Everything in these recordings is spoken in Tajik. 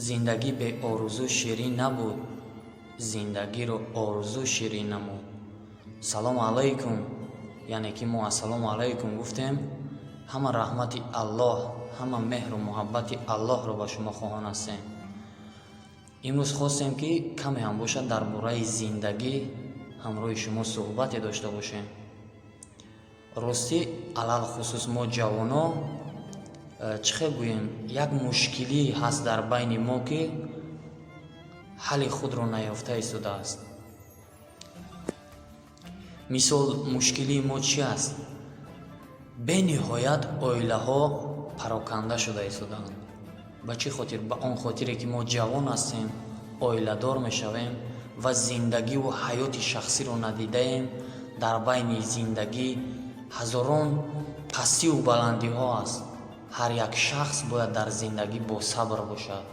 Зиндагӣ бе орзу ширин набуд, зиндагиро орзу ширин намуд. Салому алайкум, яъне ки мо ассалому алайкум гуфтем, ҳама раҳмати Аллоҳ, ҳама меҳру муҳаббати Аллоҳро ба шумо хоҳон ҳастем. Имрӯз хостем, ки каме ҳам бошад, дар бораи зиндагӣ ҳамроҳи шумо суҳбате дошта бошем. Ростӣ, алалхусус мо ҷавоно, чӣ хел гӯем, як мушкилӣ ҳаст дар байни мо, ки ҳалли худро наёфта истодааст. Мисол, мушкилии мо чӣ аст? Бениҳоят оилаҳо пароканда шуда истодаанд. Ба чӣ хотир? Ба он хотире, ки мо ҷавон ҳастем, оиладор мешавем ва зиндагиву ҳаёти шахсиро надидаем. Дар байни зиндагӣ ҳазорон пастиву баландиҳо аст. Ҳар як шахс бояд дар зиндагӣ босабр бошад.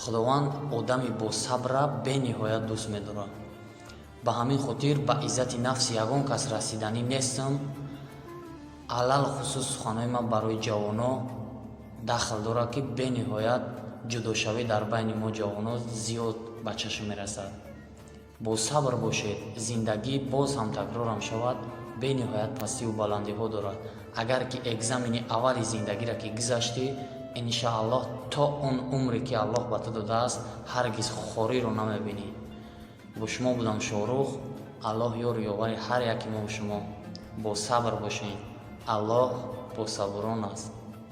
Худованд одами босабрра бениҳоят дӯст медорад. Ба ҳамин хотир ба иззати нафси ягон кас расиданӣ нестам. Алалхусус суханҳои ман барои ҷавоно дахл дорад, ки бениҳоят ҷудошавӣ дар байни мо ҷавоно зиёд ба чашм мерасад. Босабр бошед. Зиндагӣ, боз ҳам такрорам шавад, бениҳоят пастиву баландиҳо дорад. Агар ки экзамени аввали зиндагиро ки гузаштӣ, иншааллоҳ, то он умре, ки Аллоҳ ба ту додааст, ҳаргиз хориро намебинӣ. Бо шумо будам Шоҳрух. Аллоҳ ёру ёвари ҳар яки мо шумо. Босабр бошед, Аллоҳ босабурон аст.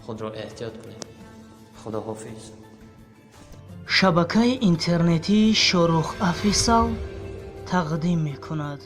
Худро эҳтиёт кунед. Худоҳофиз. Шабакаи интернетии Шорух Official тақдим мекунад.